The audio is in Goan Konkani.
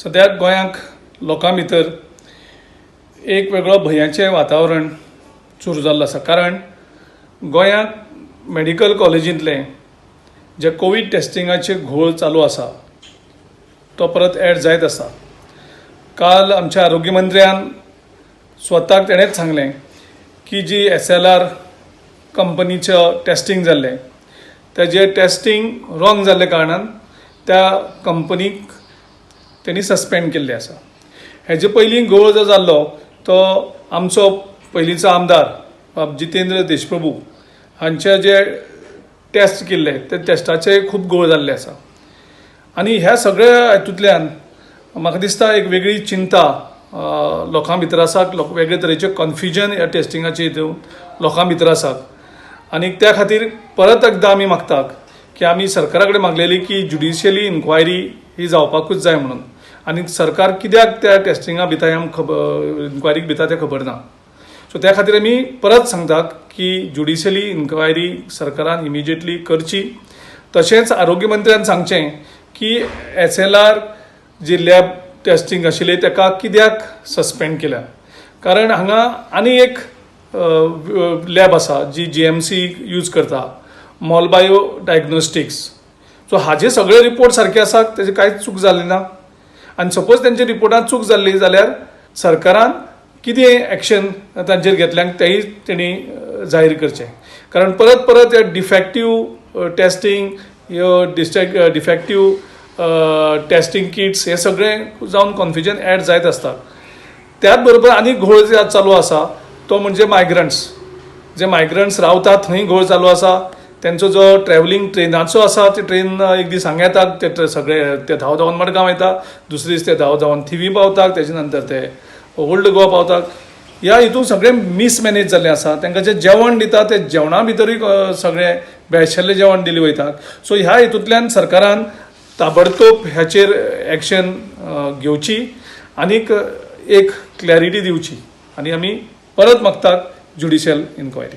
सद्याक गोंयांक लोकां भितर एक वेगळो भंयाचें वातावरण सुरू जाल्लो आसा, कारण गोंयांत मेडिकल कॉलेजींतलें जे कोवीड टेस्टिंगाचे घोळ चालू आसा तो परत एड जायत आसा. काल आमच्या आरोग्य मंत्र्यान स्वताक तेणेच सांगलें की जी एसएलआर कंपनीचें टेस्टिंग जाल्लें तेजें टेस्टिंग रॉंग जाल्ल्या कारणान त्या कंपनीक तेणी सस्पेंड केल्लें आसा. हेजे पयलीं घोळ जो जाल्लो तो आमचो पयलींचो आमदार बाब जितेंद्र देशप्रभू हांचे जे टेस्ट केल्ले ते टेस्टाचे खूब घोळ जाल्ले आसा. आनी ह्या सगळ्या हातूंतल्यान म्हाका दिसता एक वेगळी चिंता लोकां भितर आसा, लोक वेगळे तरेचे कन्फ्युजन ह्या टेस्टिंगाचे हितून लोकां भितर आसा. आनी त्या खातीर परत एकदां आमी मागतात की आमी सरकारा कडेन मागलेली की ज्युडिशियली इन्क्वायरी ही जावपाकूच जाय म्हणून. आनी सरकार कित्याक त्या टेस्टिंगा भिता आमकां खबर, इन्क्वायरीक भिता तें खबर ना. सो त्या खातीर आमी परत सांगतात की ज्युडिशियली इन्क्वायरी सरकारान इमिजिएटली करची. तशेंच आरोग्य मंत्र्यान सांगचें की एसएलआर जी लॅब टेस्टिंग आशिल्ली ताका कित्याक सस्पेंड केल्या, कारण हांगा आनी एक लॅब आसा जी जीएमसी यूज करता, मॉलबायो डायग्नोस्टिक्स. सो हाजे सगळे रिपोर्ट सारके आसात, तेजे कांयच चूक जाली ना. आनी सपोज तेंच्या रिपोर्टांत चूक जाल्ली जाल्यार सरकारान कितें एक्शन तांचेर घेतल्यान तेंय तेणी जाहीर करचें, कारण परत परत हे डिफेक्टीव टेस्टिंग, ह्यो डिस्टेक डिफेक्टीव टेस्टिंग किट्स हे सगळें जावन कन्फ्युजन एड जायत आसता. त्याच बरोबर आनी घोळ जे चालू आसा तो म्हणजे मायग्रंट्स, जे मायग्रंट्स रावतात थंय घोळ चालू आसा. तेंचो जो ट्रॅवलिंग ट्रेनाचो आसा, ते ट्रेन एक दीस हांगा येतात, ते सगळे ते धांव धांवन मडगांव येता, दुसरे दीस ते धांव धांवन थिवी पावतात, तेजे नंतर ते ओल्ड गोवा पावतात. ह्या हितून सगळें मिसमॅनेज जाल्लें आसा. तांकां जें जेवण दिता ते जेवणा भितरूय सगळें भेळशेल्लें जेवण दिलें वयता. सो ह्या हितूंतल्यान सरकारान ताबडतोब ह्याचेर एक्शन घेवची आनीक एक क्लॅरिटी दिवची आनी आमी परत मागतात ज्युडिशियल इन्क्वायरी.